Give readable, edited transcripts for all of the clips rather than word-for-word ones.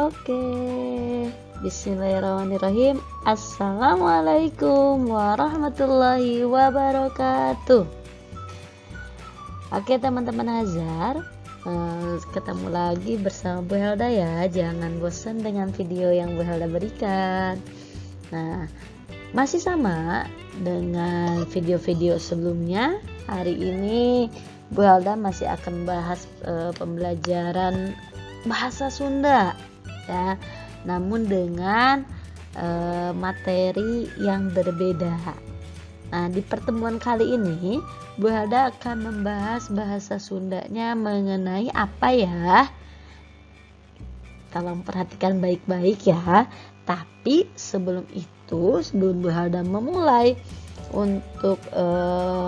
Oke, bismillahirrahmanirrahim. Assalamualaikum warahmatullahi wabarakatuh. Oke teman-teman Hazar, ketemu lagi bersama Bu Helda ya. Jangan bosan dengan video yang Bu Helda berikan. Nah, masih sama dengan video-video sebelumnya. Hari ini Bu Helda masih akan bahas pembelajaran bahasa Sunda ya, namun dengan materi yang berbeda. Nah, di pertemuan kali ini Bu Helda akan membahas bahasa Sundanya mengenai apa ya? Tolong perhatikan baik-baik ya. Tapi sebelum itu, sebelum Bu Helda memulai untuk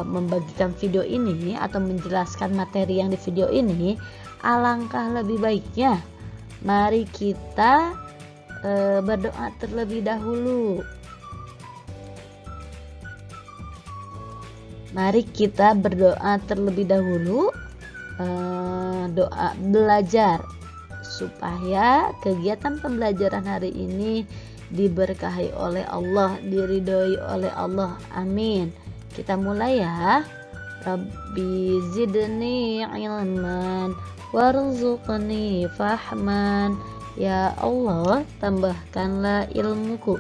membagikan video ini atau menjelaskan materi yang di video ini, alangkah lebih baiknya mari kita berdoa terlebih dahulu. Mari kita berdoa terlebih dahulu, doa belajar supaya kegiatan pembelajaran hari ini diberkahi oleh Allah, diridhoi oleh Allah. Amin. Kita mulai ya. Rabbi zidni ilman warzuqni fahman. Ya Allah, tambahkanlah ilmuku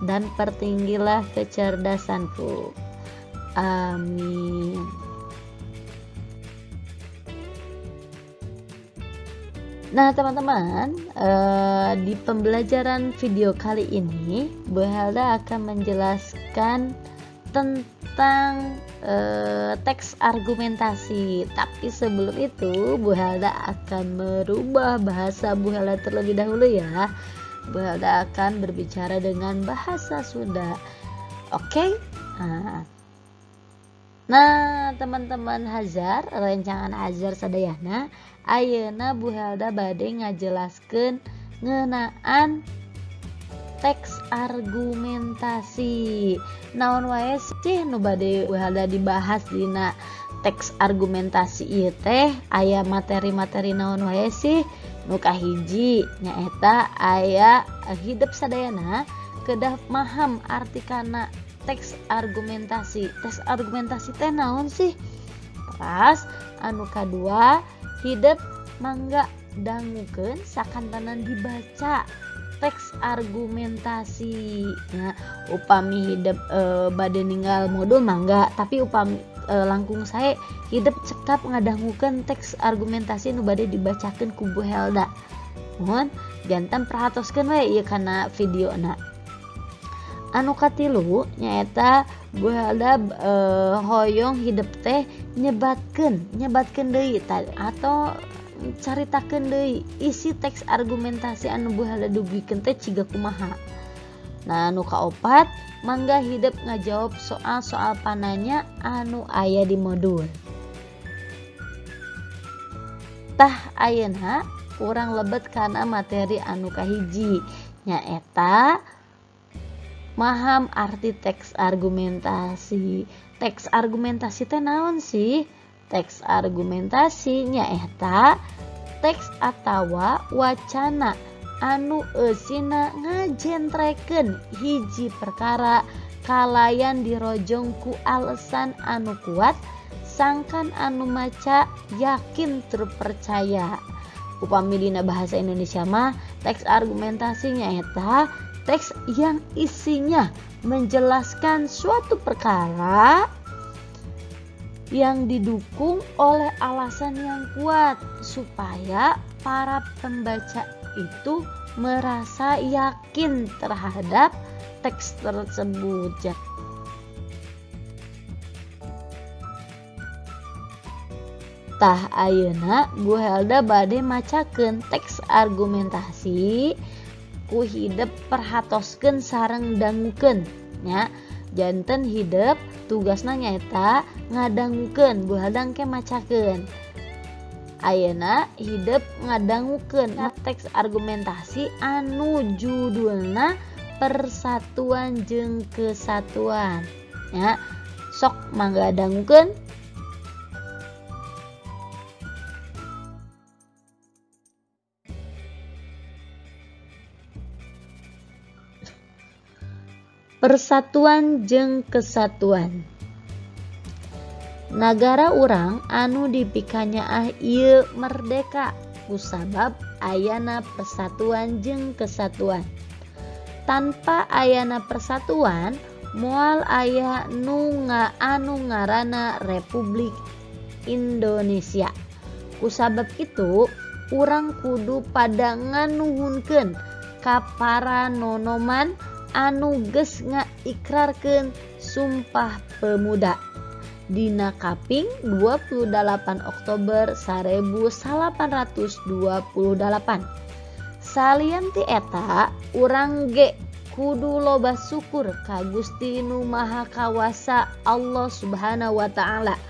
dan pertinggilah kecerdasanku. Amin. Nah teman-teman, di pembelajaran video kali ini Bu Helda akan menjelaskan tentang teks argumentasi. Tapi sebelum itu Bu Helda akan merubah bahasa Bu Helda terlebih dahulu ya. Bu Helda akan berbicara dengan bahasa Sunda. Oke? Nah teman-teman Hazar, rencangan Hazar sadayana, ayeuna Bu Helda bade ngajelaskeun ngeunaan teks argumentasi. Naon wae sih nu bade Bu Helda dibahas dina teks argumentasi ieu teh? Aya materi-materi naon wae sih? Nu kahiji nyaeta aya hidep sadayana kedah maham arti kana teks argumentasi. Teks argumentasi teh naon sih? Teras anu kadua, hidep mangga dangukeun sakantenan dibaca teks argumentasi. Nah, upami hidep bade ninggal modul mangga, tapi upami langkung sae hidep cekap ngadangukeun teks argumentasi nu bade dibacakeun ku Bu Helda. Mohon jantan perhatoskeun we ieu kana videona. Anu katilu nyaeta Bu Helda hoyong hidep teh nyebatkeun deui atau caritakeun deui isi teks argumentasi anu Bu Helda dugikeun teh ciga kumaha. Nah, anu kaopat, mangga hidep ngajawab soal-soal pananya anu aya di modul. Tah ayeuna urang lebet kana materi anu kahiji nyaeta maham arti teks argumentasi. Teks argumentasi teh naon sih? Teks argumentasi nyaeta teks atawa wacana anu eusina ngajentrekeun hiji perkara kalayan dirojong ku alasan anu kuat sangkan anu maca yakin terpercaya. Upami dina bahasa Indonesia mah teks argumentasi nyaeta teks yang isinya menjelaskan suatu perkara yang didukung oleh alasan yang kuat supaya para pembaca itu merasa yakin terhadap teks tersebut. Tah ayeuna Bu Helda bade macakeun teks argumentasi ku hidep perhatoskeun sareng dangukeun nya. Janten hidep tugasna nyaeta ngadangukeun, Bu Helda engke macakeun. Ayeuna hidep ngadangukeun teks argumentasi anu judulna persatuan jeung kesatuan nya. Sok mangga dangukeun. Persatuan jeung kesatuan. Nagara urang anu dipikanyaah ieu merdeka kusabab ayana persatuan jeung kesatuan. Tanpa ayana persatuan, moal aya nu anu ngaranna Republik Indonesia. Kusabab kitu, urang kudu pada nganuhunkeun ka para nonoman anu geus ngaikrarkeun Sumpah Pemuda dina kaping 28 Oktober 1828. Salian ti eta, urang ge kudu loba syukur ka Gusti Nu Maha Kawasa Allah Subhanahu wa Ta'ala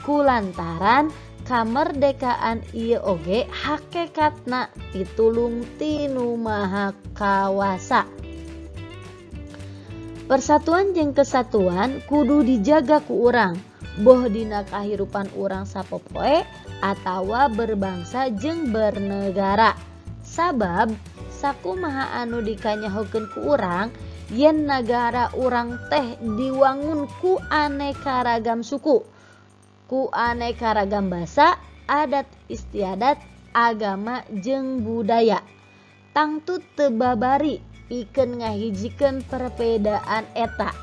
kulantaran kamerdekaan ieu oge hakekatna pitulung ti Nu Maha Kawasa. Persatuan jeung kesatuan kudu dijaga ku urang, boh dina kahirupan urang sapopoe atawa berbangsa jeung bernegara. Sabab sakumaha anu dikanyahokeun ku urang yen nagara urang teh diwangun ku aneka ragam suku, ku aneka ragam basa, adat istiadat, agama jeung budaya. Tangtu teu babari pikeun ngahijikeun perbedaan eta,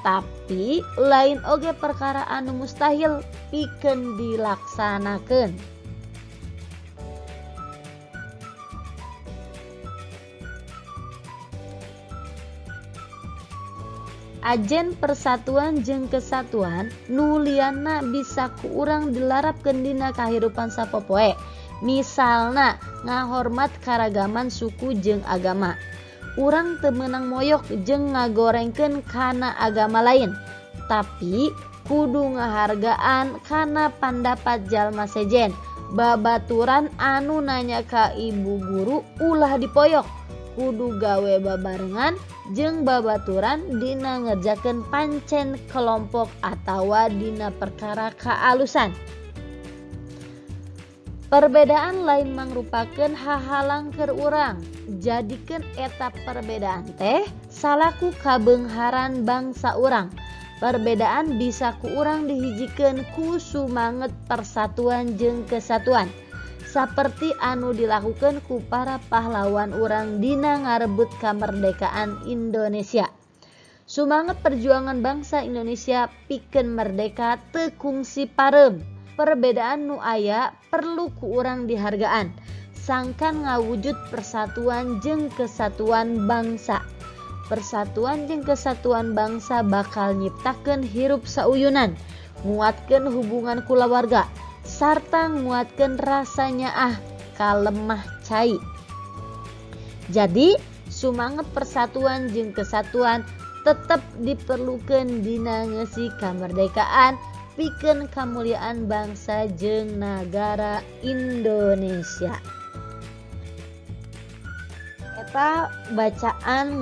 tapi lain oge perkara anu mustahil pikeun dilaksanakeun. Ajen persatuan jeung kesatuan nu lianna bisa ku urang dilarapkeun dina kahirupan sapopoe. Misalna ngahormat karagaman suku jeung agama. Urang teu meunang moyok jeung ngagorengkeun kana agama lain, tapi kudu ngahargaan kana pandapat jalma sejen. Babaturan anu nanya ka ibu guru ulah dipoyok, kudu gawe babarengan jeung babaturan dina ngerjakeun pancen kelompok atawa dina perkara kaalusan. Perbedaan lain mangrupakeun hahalang keur urang. Jadikeun eta perbedaan teh salaku kabeungharan bangsa urang. Perbedaan bisa ku urang dihijikeun ku sumanget persatuan jeung kesatuan, saperti anu dilakukeun ku para pahlawan urang dina ngarebut kamerdekaan Indonesia. Sumanget perjuangan bangsa Indonesia pikeun merdeka teu kungsi pareum. Perbedaan nu aya perlu ku urang dihargaan, sangkan ngawujud persatuan jeung kesatuan bangsa. Persatuan jeung kesatuan bangsa bakal nyiptakeun hirup sauyunan, nguatkeun hubungan kulawarga, sarta nguatkeun rasa nyaah kalemah cai. Jadi sumanget persatuan jeung kesatuan tetep diperlukeun dina ngeusi kamerdekaan pikeun kamuliaan bangsa jeung nagara Indonesia. Eta bacaan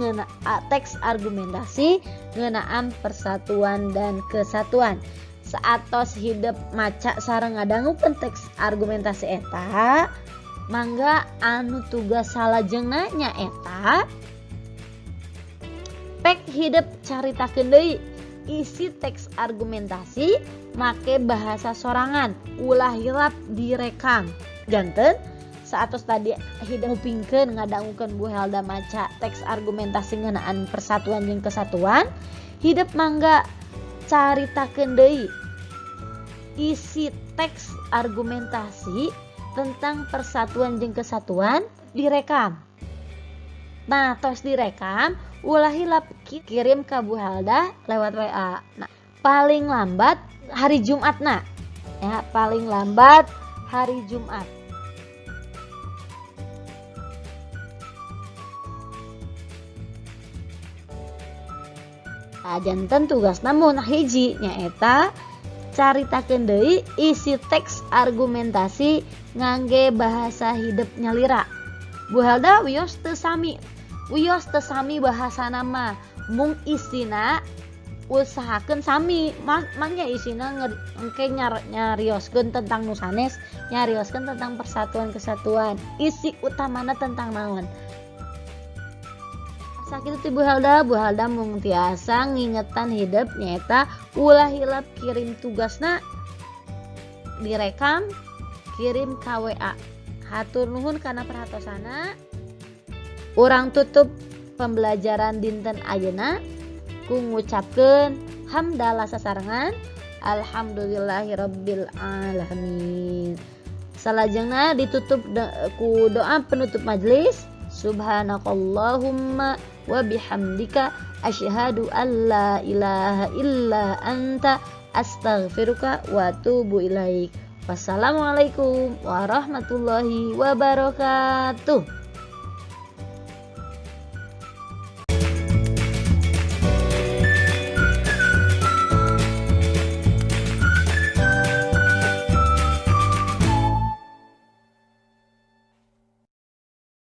teks argumentasi ngeunaan persatuan dan kesatuan. Saatos hidep maca sareng ngadangukeun teks argumentasi eta, mangga anu tugas salajengna nyaeta pek hidep caritakeun deui isi teks argumentasi make bahasa sorangan, ulah hilap direkam. Janten saatos tadi hidep ngupingkeun ngadangukeun Bu Helda maca teks argumentasi ngeunaan persatuan jeung kesatuan, hidep mangga caritakeun deui isi teks argumentasi tentang persatuan jeung kesatuan direkam. Nah, tos direkam, ulah hilap kirim ke Bu Helda lewat WA. Nah, paling lambat hari Jumat nah. Ya, paling lambat hari Jumat. Nah, janten tugasna mun hiji nyaeta caritakeun deui isi teks argumentasi ngangge bahasa hidep nyalira. Bu Helda wios teu sami. Wios teu sami bahasana mah, mung isina usahakeun sami. Mangnya isina engke nyarioskeun tentang nu sanes, nyarioskeun tentang persatuan kesatuan. Isi utamana tentang naon. Sakitu ti Bu Helda, Bu Helda mung tiasa ngingetan hidep nyaeta ulah hilap kirim tugasna, direkam, kirim ka WA. Hatur nuhun kana perhatosana. Urang tutup pembelajaran dinten ayeuna ku ngucapkeun hamdalah sasarengan alhamdulillahirabbil alamin. Salajengna ditutup ku doa penutup majelis. Subhanakallahumma wa bihamdika asyhadu alla ilaha illa anta astaghfiruka wa atubu ilaik. Wassalamualaikum warahmatullahi wabarakatuh.